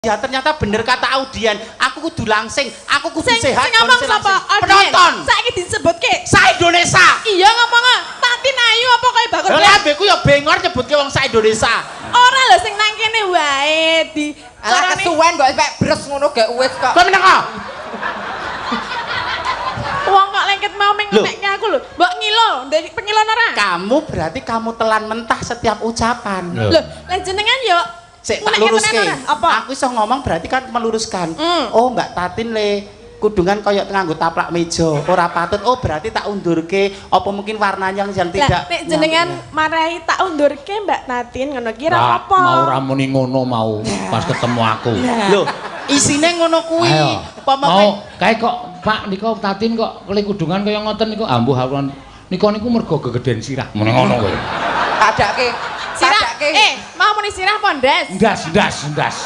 Ya, ternyata bener kata audien. Aku kudu langsing, aku kudu Sing sehat. sing ngomong kondisi sapa? langsing. Audien. Penonton. Saiki disebutke. Sa Indonesia. Iya, ngomong Tatin ayu apa kaya bakul. Lah, lambeku ya bengor nyebutke wong sa Indonesia. Ora lho, sing nang kene wae di Alah, kesuwen kok mek bres ngono gak wis kok. Kowe meneng kok. Wong kok lengket mau meng Loh. ngemekke aku lho. Mbok ngilo, ndek pengilon ora? Kamu berarti kamu telan mentah setiap ucapan. Loh. Lho, lah jenengan yo Sik tak ngunekke luruske. tenan ora? Apa? Aku iso ngomong berarti kan meluruskan. Oh, Mbak Tatin le kudungan koyok nganggo taplak meja, ora patut. Oh, berarti tak undurke, apa mungkin warnanya yang Lah, tidak nek jenengan marahi tak undurke Mbak Tatin ngono ki ora Lah, apa-apa. mau ra muni ngono mau pas ketemu aku. Lho, isine ngono kuwi. Ayo. Apa Mau kae kok Pak nika Tatin kok keli kudungan kaya ngoten niku ambuh awan nika niku mergo gegeden sirah. Muni ngono kowe. Padake. Sirah, Padake. eh, mau muni sirah apa ndas? Ndas, ndas, ndas.